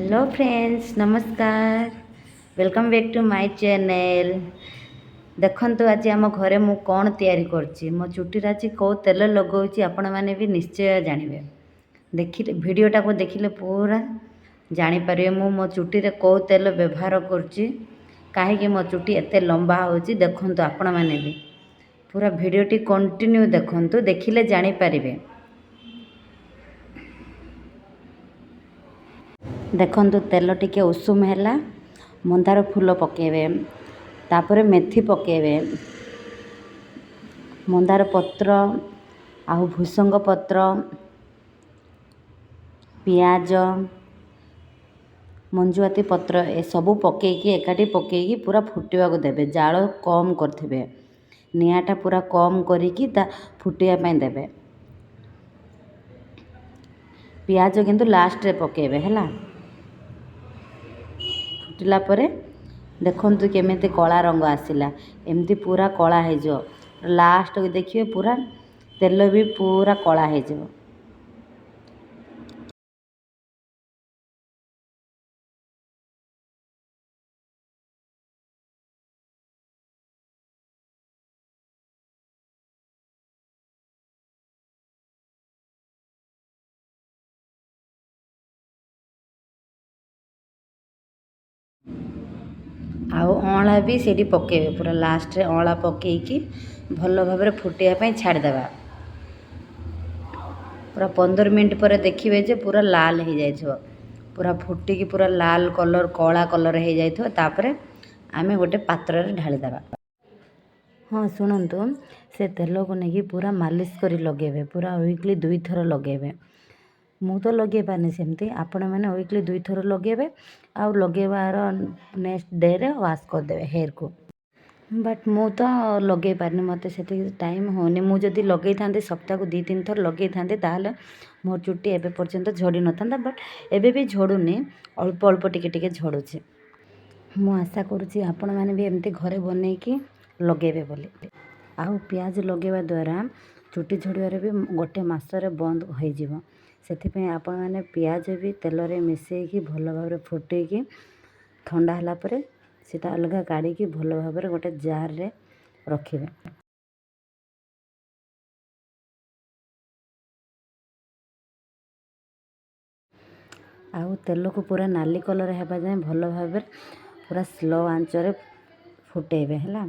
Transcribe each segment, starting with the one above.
Hello friends, ନମସ୍କାର। Welcome back to my channel. ଦେଖନ୍ତୁ, ଆଜି ଆମ ଘରେ ମୁଁ କ'ଣ ତିଆରି କରୁଛି, ମୋ ଚୁଟିରେ ଆଜି କେଉଁ ତେଲ ଲଗାଉଛି, ଆପଣମାନେ ବି ନିଶ୍ଚୟ ଜାଣିବେ। ଦେଖିଲେ, ଭିଡ଼ିଓଟାକୁ ଦେଖିଲେ ପୁରା ଜାଣିପାରିବେ ମୁଁ ମୋ ଚୁଟିରେ କେଉଁ ତେଲ ବ୍ୟବହାର କରୁଛି, କାହିଁକି ମୋ ଚୁଟି ଏତେ ଲମ୍ବା ହେଉଛି। ଦେଖନ୍ତୁ, ଆପଣମାନେ ବି ପୁରା ଭିଡ଼ିଓଟି କଣ୍ଟିନ୍ୟୁ ଦେଖନ୍ତୁ, ଦେଖିଲେ ଜାଣିପାରିବେ। ଦେଖନ୍ତୁ, ତେଲ ଟିକେ ଉଷୁମ ହେଲା, ମନ୍ଦାର ଫୁଲ ପକାଇବେ, ତାପରେ ମେଥି ପକାଇବେ, ମନ୍ଦାର ପତ୍ର ଆଉ ଭୃସଙ୍ଗ ପତ୍ର, ପିଆଜ, ମଞ୍ଜୁଆତି ପତ୍ର, ଏସବୁ ପକାଇକି, ଏକାଠି ପକାଇକି ପୁରା ଫୁଟିବାକୁ ଦେବେ। ଜାଳ କମ୍ କରିଥିବେ, ନିଆଁଟା ପୁରା କମ୍ କରିକି ତା ଫୁଟିବା ପାଇଁ ଦେବେ। ପିଆଜ କିନ୍ତୁ ଲାଷ୍ଟରେ ପକାଇବେ, ହେଲା? ଫୁଟିଲା ପରେ ଦେଖନ୍ତୁ କେମିତି କଳା ରଙ୍ଗ ଆସିଲା। ଏମିତି ପୁରା କଳା ହେଇଯିବ। ଲାଷ୍ଟକୁ ଦେଖିବେ ପୁରା ତେଲ ବି ପୁରା କଳା ହେଇଯିବ। ଆଉ ଅଁଳା ବି ସେଇଠି ପକାଇବେ। ପୁରା ଲାଷ୍ଟରେ ଅଁଳା ପକାଇକି ଭଲ ଭାବରେ ଫୁଟିବା ପାଇଁ ଛାଡ଼ିଦେବା। ପୁରା 15 ମିନିଟ୍ ପରେ ଦେଖିବେ ଯେ ପୁରା ଲାଲ ହେଇଯାଇଥିବ, ପୁରା ଫୁଟିକି ପୁରା ଲାଲ କଲର୍, କଳା କଲର୍ ହେଇଯାଇଥିବ। ତାପରେ ଆମେ ଗୋଟେ ପାତ୍ରରେ ଢାଳିଦେବା। ହଁ, ଶୁଣନ୍ତୁ, ସେ ତେଲକୁ ନେଇକି ପୁରା ମାଲିସ କରି ଲଗାଇବେ। ପୁରା ୱିକଲି ଦୁଇଥର ଲଗାଇବେ। ମୁଁ ତ ଲଗାଇ ପାରୁନି ସେମିତି, ଆପଣମାନେ ୱିକଲି ଦୁଇଥର ଲଗାଇବେ ଆଉ ଲଗାଇବାର ନେକ୍ସଟ ଡେରେ ୱାଶ୍ କରିଦେବେ ହେୟାରକୁ। ବଟ୍ ମୁଁ ତ ଲଗାଇ ପାରୁନି, ମୋତେ ସେତିକି ଟାଇମ୍ ହେଉନି। ମୁଁ ଯଦି ଲଗାଇଥାନ୍ତି, ସପ୍ତାହକୁ ଦୁଇ ତିନି ଥର ଲଗାଇଥାନ୍ତି, ତାହେଲେ ମୋ ଚୁଟି ଏବେ ପର୍ଯ୍ୟନ୍ତ ଝଡ଼ି ନଥାନ୍ତା। ବଟ୍ ଏବେ ବି ଝଡ଼ୁନି, ଅଳ୍ପ ଅଳ୍ପ ଟିକେ ଟିକେ ଝଡ଼ୁଛି। ମୁଁ ଆଶା କରୁଛି ଆପଣମାନେ ବି ଏମିତି ଘରେ ବନେଇକି ଲଗାଇବେ ବୋଲି। ଆଉ ପିଆଜ ଲଗାଇବା ଦ୍ୱାରା ଚୁଟି ଝଡ଼ିବାରେ ବି ଗୋଟେ ମାସରେ ବନ୍ଦ ହୋଇଯିବ। ସେଥିପାଇଁ ଆପଣମାନେ ପିଆଜ ବି ତେଲରେ ମିଶାଇକି ଭଲ ଭାବରେ ଫୁଟେଇକି, ଥଣ୍ଡା ହେଲା ପରେ ସେଇଟା ଅଲଗା କାଢ଼ିକି ଭଲ ଭାବରେ ଗୋଟେ ଜାର୍ରେ ରଖିବେ। ଆଉ ତେଲକୁ ପୁରା ନାଲି କଲର୍ ହେବା ଯାଏଁ ଭଲ ଭାବରେ ପୁରା ସ୍ଲୋ ଆଞ୍ଚରେ ଫୁଟେଇବେ, ହେଲା?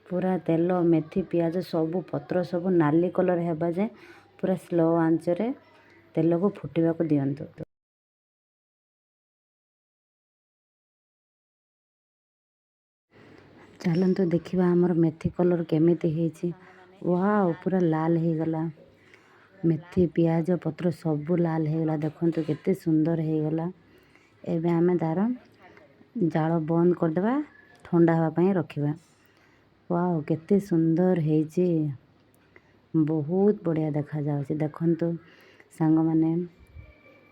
ପୁରା ତେଲ, ମେଥି, ପିଆଜ ସବୁ ପତ୍ର ସବୁ ନାଲି କଲର୍ ହେବା ଯାଏଁ ପୁରା ସ୍ଲୋ ଆଞ୍ଚରେ ତେଲକୁ ଫୁଟିବାକୁ ଦିଅନ୍ତୁ। ଚାଲନ୍ତୁ ଦେଖିବା ଆମର ମେଥି କଲର୍ କେମିତି ହେଇଛି। ୱାଓ, ପୁରା ଲାଲ ହେଇଗଲା। ମେଥି, ପିଆଜ ପତ୍ର ସବୁ ଲାଲ ହେଇଗଲା। ଦେଖନ୍ତୁ କେତେ ସୁନ୍ଦର ହେଇଗଲା। ଏବେ ଆମେ ତା'ର ଜାଳ ବନ୍ଦ କରିଦେବା, ଥଣ୍ଡା ହେବା ପାଇଁ ରଖିବା। ୱାଓ, କେତେ ସୁନ୍ଦର ହେଇଛି! ବହୁତ ବଢ଼ିଆ ଦେଖାଯାଉଛି। ଦେଖନ୍ତୁ ସାଙ୍ଗମାନେ,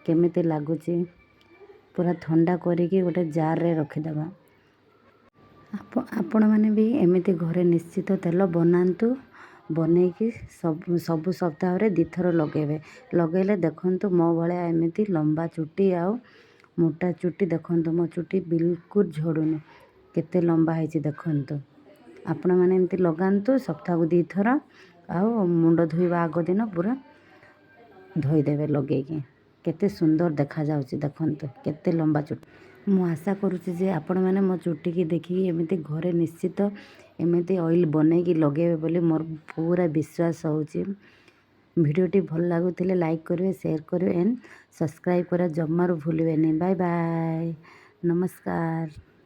କେମିତି ଲାଗୁଛି। ପୁରା ଥଣ୍ଡା କରିକି ଗୋଟେ ଜାର୍ରେ ରଖିଦେବା। ଆପଣମାନେ ବି ଏମିତି ଘରେ ନିଶ୍ଚିତ ତେଲ ବନାନ୍ତୁ। ବନେଇକି ସବୁ ସବୁ ସପ୍ତାହରେ ଦୁଇଥର ଲଗାଇବେ। ଲଗାଇଲେ ଦେଖନ୍ତୁ ମୋ ଭଳିଆ ଏମିତି ଲମ୍ବା ଚୁଟି ଆଉ ମୋଟା ଚୁଟି। ଦେଖନ୍ତୁ, ମୋ ଚୁଟି ବିଲକୁଲ ଝଡ଼ୁନି, କେତେ ଲମ୍ବା ହେଇଛି ଦେଖନ୍ତୁ। ଆପଣମାନେ ଏମିତି ଲଗାନ୍ତୁ ସପ୍ତାହକୁ ଦୁଇଥର ଆଉ ମୁଣ୍ଡ ଧୋଇବା ଆଗ ଦିନ ପୁରା ଧୋଇଦେବେ ଲଗେଇକି। କେତେ ସୁନ୍ଦର ଦେଖାଯାଉଛି ଦେଖନ୍ତୁ, କେତେ ଲମ୍ବା ଚୁଟି। ମୁଁ ଆଶା କରୁଛି ଯେ ଆପଣମାନେ ମୋ ଚୁଟିକି ଦେଖିକି ଏମିତି ଘରେ ନିଶ୍ଚିତ ଏମିତି ଅଏଲ୍ ବନେଇକି ଲଗେଇବେ ବୋଲି ମୋର ପୁରା ବିଶ୍ୱାସ ହେଉଛି। ଭିଡ଼ିଓଟି ଭଲ ଲାଗୁଥିଲେ ଲାଇକ୍ କରିବେ, ସେୟାର କରିବେ ଆଣ୍ଡ ସବସ୍କ୍ରାଇବ୍ କରିବା ଜମାରୁ ଭୁଲିବେନି। ବାଏ ବାଏ, ନମସ୍କାର।